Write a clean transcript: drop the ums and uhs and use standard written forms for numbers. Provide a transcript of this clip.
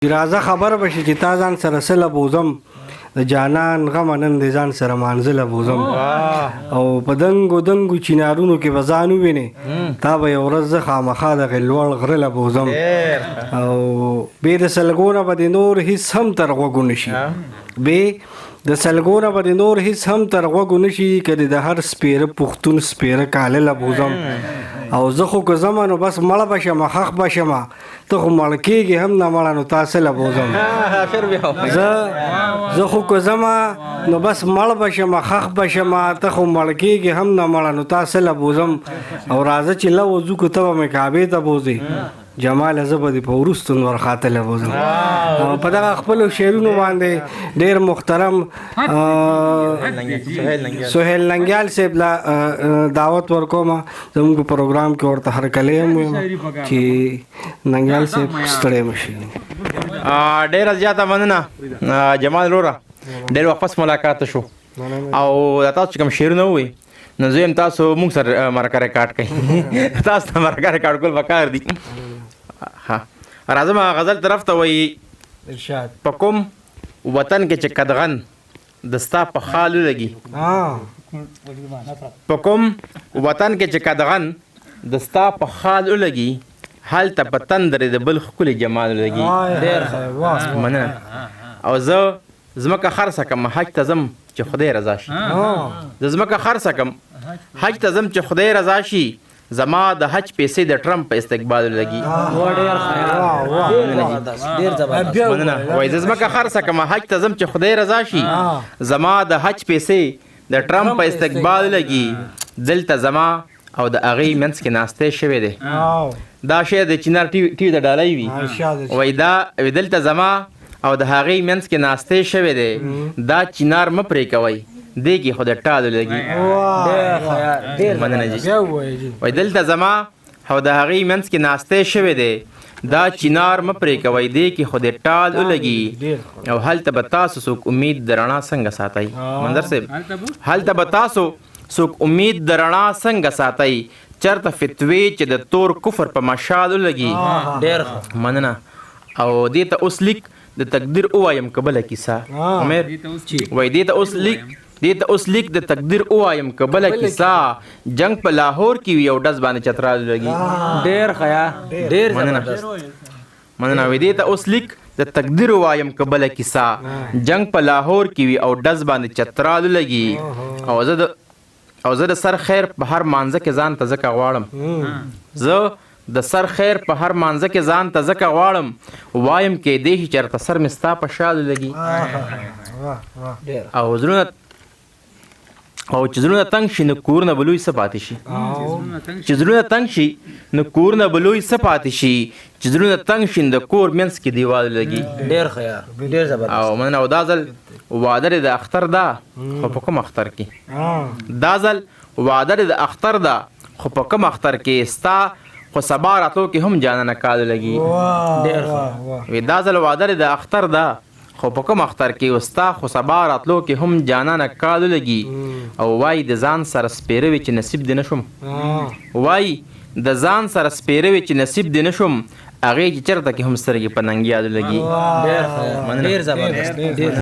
راځه خبر به شي چې تا ځان سره سله بوزم، د جانان غمه نن دې ځان سره مانځله بوزم، او په دنګو دنګو چینارونو کې به ځان ووینې، تا به یو ورځ زه خامخا دغې لوړ غره له بوزم، او بې د سلګو نه به دې نور هیڅ هم تر غوږو نه شي، بې د سلګو نه به دې نور هیڅ هم تر غوږو نه شي، که دې د هر سپېره پښتون سپېره کاله له بوزم. او زه خو که ځمه نو بس مړه به شمه، ښخ به شمه، ته خو مړ کېږې هم نه مړه، نو تا څه له بوزم. زه خو که ځمه نو بس مړ به شمه، ښخ به شمه، ته خو مړ کېږې هم نه مړه، نو تا څه له بوزم. او راځه چې له وځو، که ته به مې کعبې ته بوځې جمال، زه به دې په وروستو نور خاته له بوزم. او په دغه خپلو شعرونو باندې ډېر محترم سهیل ننګیال صاحب له دعوت ورکوم، زموږ په پروګرام کې ورته هرکلی هم وایم چې ننګیال صاحب ستړی مه شي. ډېره زیاته مننه جمال وروره، ډېر وخت پس ملاقات شو، او دا تاسو چې کوم شعرونه ووایي نو زه یم تاسو موږ سره مرکه ریکارډ کړئ، تاسو ته مرکه ریکارډ کول پکار دي. ها راځم غزل طرف ته. وایي ارشاد. په کوم وطن کې چې قدغن د ستا په خال ولګي، په کوم وطن کې چې قدغن د ستا په خال ولګي، هلته په تندرې د بل ښکلي جمال ولګي. ډېر مننه. او زه ځمکه خرڅه کم حج ته ځم چې خدای رضا شي، زه ځمکه خرڅه کم حج ته ځم چې خدای رضا شي، زما د حج پیسې د ټرمپ په استقبال لګي. مننه. وایي زه ځمکه خرڅه کم حج ته ځم چې خدای رضا شي، زما د حج پیسې د ټرمپ په استقبال لګي، دلته زما او د هغې منځ کې ناستی شوی دی. دا شعر د چینار ټي وي د ډالۍ وي. وایي دا دلته زما او د هغې منځ کې ناستی شوی دی، دا چینار مه پرې کوئ، دې کې خو د ټالو لګي. مننه جي. وایي دلته زما او د هغې منځ کې ناستی شوی دی، دا چینار مه پرې کوئ، دې کې خو د ټال ولګي. او هلته به تاسو څوک امید د رڼا څنګه ساتئ، منظر صاحب، هلته به تاسو څوک امید د رڼا څنګه ساتئ، چرته فتوی چې د تور کفر په مشال ولګي. مننه. او دې ته اوس لیک د تقدیر ووایم که بله کیسه عمر؟ وایي دې ته اوس لیک، دې ته اوس لیک د تقدیر ووایم که بله کیسه، جنگ په لاهور کې وي او ډز باندې چترال لګي. ډېر ښه، ډېر مننه. مننه. وایي دې ته اوس لیک د تقدیر وایم که بله کیسه، جنگ په لاهور کې وي او ډز باندې چترال لګي. او زه د سر خیر په هر مانځه کې ځان ته ځکه غواړم، زه د سر خیر په هر مانځه کې ځان ته ځکه غواړم، وایم کې دې شي چېرته سر مې ستا په شال لګي. او زړونه او چې زړونه تنګ شي نو کورونه به لوی څه پاتې شي، چې زړونه تنګ شي نو کورونه به لوی څه پاتې شي، چې زړونه تنګ شي نو د کور منځ کې دیوال لګي. ډېر ښه یار، ډېر زبردست. او مننه. او دا ځل واده د اختر ده خو په کوم اختر کې، دا ځل واده د اختر ده خو په کوم اختر کې، ستا خو سبا راتلو کې هم جانانه کال لګي. ډېر ښه. وی دا ځل واده د اختر ده خو په کوم اختر کې، ستا خو سبا راتلو کې هم جانانه کال لګي. او وای د ځان سره سپېره وي چې نصیب دې نشم، وای د ځان سره سپېره وي چې نصیب دې نشم، هغې چې چېرته کې هم سترګې په ننګیالو لګي. ډېر ښه، ډېر زبردست، ډېر.